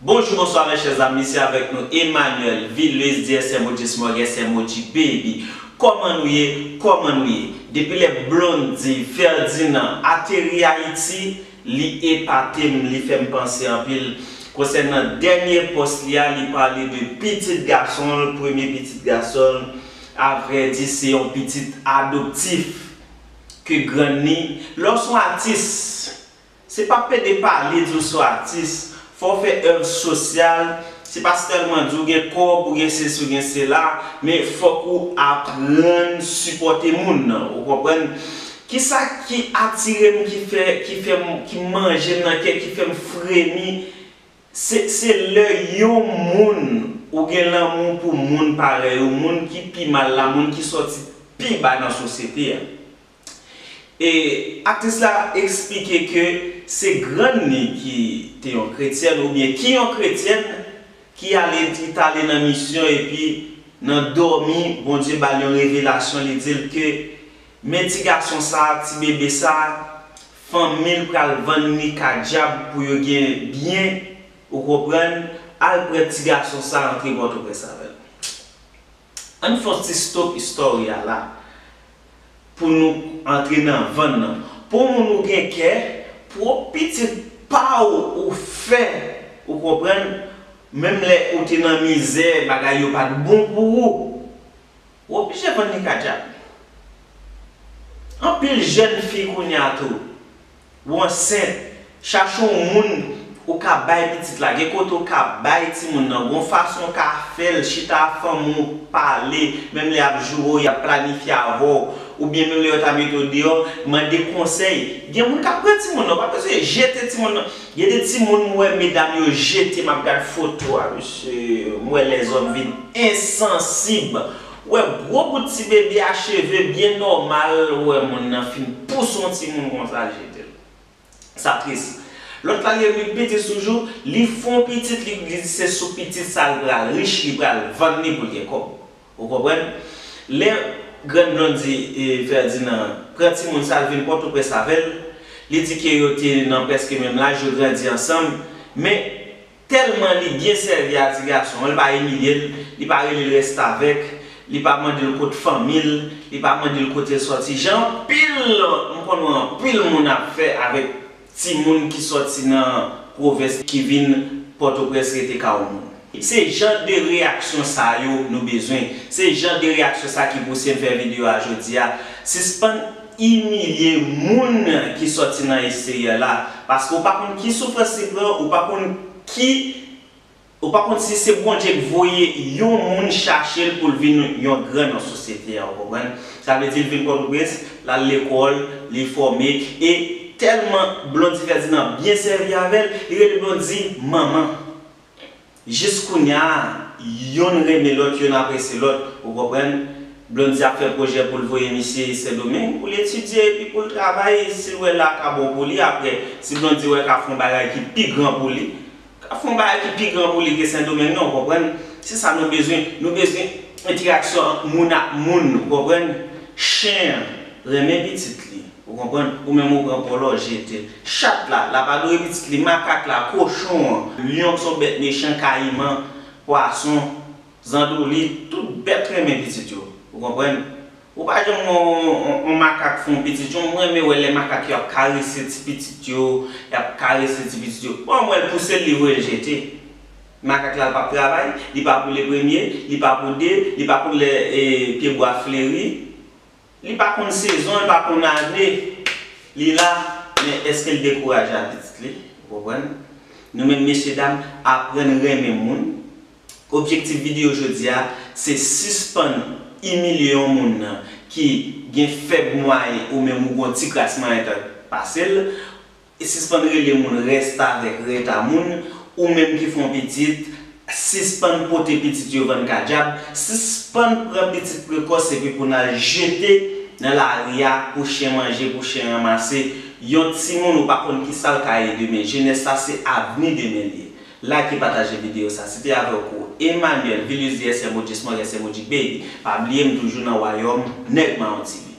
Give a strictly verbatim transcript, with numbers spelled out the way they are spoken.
Bonjou, bonswa, mes chers amis, se avèk nou Emmanuel Vilus, di S M O G Smog, S M O G Baby. Kòman nou ye? Kòman nou ye? Depi lè Blondy Ferdinand ateri Ayiti, li epate m, li fè m panse anpil. Konsènan dènye pòs li a, li pale de pitit gason l, premye pitit gason l. Avrèdi, se yon pitit adoptif ke grann li. Lè w se yon atis, se pa pede pale di w se yon atis. Fò w fè èv sosyal. Se pa sèlman di w gen kòb, ou gen sesi, ou gen sela, men fòk ou aprann sipòte moun nan, ou konprann? Kisa ki atire m, ki fè, ki fè m, ki manje m nan kè, ki fè m fremi? Se, se lè yon moun, ou gen lanmou pou moun parèy ou, moun ki pi mal la, moun ki sòti pi ba nan sosyete a. E aktris la eksplike ke se grann li ki te yon kretyèn, oubyen ki yon kretyèn, ki ale, ki t ale nan misyon, epi nan dòmi, Bondye ba l yon revelasyon, li di l ke men ti gason sa, ti bebe sa, fanmi l pral vann li ka dyab pou yo gen byen, ou konprann, al pran ti gason sa, antre Pòtoprens avè l. Ann fè yon ti stop istòri a la pou nou antre nan vann nan. Pou moun ou gen kè, pou pitit pa w ou fè, ou konprann, menm lè ou te nan mizè, bagay yo pa t bon pou ou, ou oblije vann li ka dyab. Anpil jèn fi kounye a tou, ou ansent, chache yon moun ou ka bay pitit la. Gen kote ou ka bay timoun nan, gon fason ou ka fè l, chita ak fanmi w, pale, menm lè y ap joure w, y ap planifye avè w, oubyen menm lè yo ta mete w deyò, mande konsèy. Gen moun k ap pran timoun nan, ou pa bezwen jete timoun nan. Gen de timoun, m wè medam yo jete, m ap gad foto a, mesye, m wè lèzòm vin ensansib. Ou wè gwo bout ti bebe a, cheve byen nòmal, ou wè moun nan fin pouse yon timoun konsa, l jete l. Sa tris. Lòt la, li, li pi tris toujou, li fè yon pitit, li, li di se sou pitit sa l pral rich, li pral vann li pou l gen kòb. Ou konprann? Lè grann Blondy, e, Ferdinand pran timoun sa, l vin Pòtoprens avè l, li di ke yo te nan prèske menm laj, yo grandi ansanm, men tèlman li byen sèvi a ti gason an, li pa imilye l, li pa rele l restavèk, li pa mande l kot fanmi l, li pa mande l kote l sòti. Jan anpil, m konn wè anpil moun ap fè avèk timoun ki sòti nan pwovens ki vin Pòtoprens rete kay yon moun. Se jan de reyaksyon sa yo nou bezwen. Se jan de reyaksyon sa ki pouse m fè videyo a jodi a. Sispann imilye moun ki sòti nan eksteryè la. Paske ou pa konn ki soufrans li pran, ou pa konn ki, ou pa konn si se Bondye k voye yon moun chache l pou l vin yon gran nan sosyete a, ou konprann? Sa vle di l vin Pòtoprens, l al lekòl, li fòme, e tèlman Blondy Ferdinand byen sèvi avè l, li rele Blondy manman. Jis kounye a, yonn renmen lòt, yonn apresye lòt, ou konprann? Blondy ap fè pwojè pou l voye misye Sendomeng, pou l etidye, epi pou l travay, si l wè la ka bon pou li, apre, si Blondy wè ka fè yon bagay ki pi gran pou li, ka fè yon bagay ki pi gran pou li ke Sendomeng nan, ou konprann? Se sa nou bezwen, nou bezwen entèraksyon ant moun ak moun, ou konprann? Chen an renmen pitit li. Ou konprann? Ou menm ou pran kòlò, w jete l. Chat la, l ap adore pitit li. Makak la, kochon an, lyon k se yon bèt mechan, kayiman, pwason, zandolit, tout bèt renmen pitit yo. Ou konprann? Ou pa janm wè yon, yon, yon makak fè yon pitit yo. Mwen renmen wè lè makak yo ap karese ti pitit yo, y ap karese ti pitit yo. Bon, mwen l pouse l, li voye l jete. Makak la, l p ap travay, li pa pou le premye, li pa pou de, li pa konn lè, e, pyebwa fleri. Li pa konn sezon, li pa konn ane li la, men èske l dekouraje a pitit li? Ou konprann? Nou menm, mesye dam, aprann renmen moun. Objektif videyo jodi a, se sispann imilye yon moun nan ki gen fèb mwayen ou menm ou gon ti kras mwayen k ap pase l. E sispann rele moun restavèk, reta moun, ou menm ki fè yon pitit, sispann pote pitit yo vann ka dyab, sispann pran pitit prekòs epi pou n al jete nan lari a pou chen manje, pou chen ranmase. Yon timoun ou pa konn kisa l ka ye demen. Jenès la se avni demen l ye. Like e pataje videyo sa. Se te avèk ou, Emmanuel Vilus, di S M O G Smog, S M O G Baby. Pa bliye m toujou nan wayòm Nèg Mawon T V.